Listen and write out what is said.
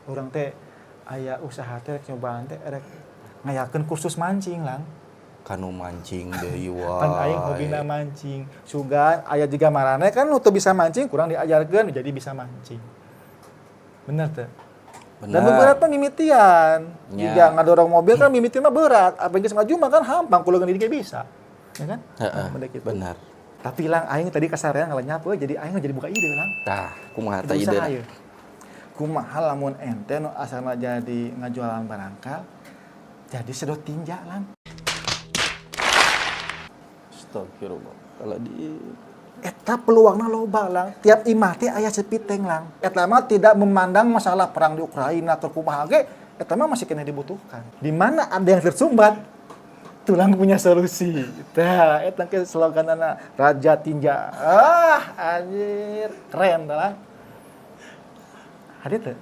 Urang teh aya usaha teh rek nyobaan teh rek ngayakeun kursus mancing, Lang. Kanu mancing deui wae. Pan aing hobina mancing. Sugan aya juga marane kan nu teu bisa mancing kurang diajarkeun jadi bisa mancing. Bener teh? Bener. Dan beberapa mimitian. Nya. Jika ngadorong mobil kan mimiti mah berat. Apa geus maju mah kan hampang kuleungeun diri ge bisa. Ya kan? Heeh, Nah, benda gitu. Benar. Tapi, Lang, aing tadi kasarean ngalenyap euy, jadi aing jadi buka ide, Lang. Tah, kumaha tah Ide ide? usaha ieu. Kumaha lamun ente nu asalna jadi ngajualan barangkal jadi sedot tinja, Lang? Astagfirullah. Kalau di Eta peluangna loba, Lang. Tiap imah teh aya septic tank, Lang. Eta mah tidak memandang masalah perang di Ukraina atau kumaha ge, eta mah masih kena dibutuhkan. Di mana ada yang tersumbat, tulang punya solusi. Tah, eta ke sloganana Raja Tinja. Ah, anjir, keren dah, Lang. Hadir teu?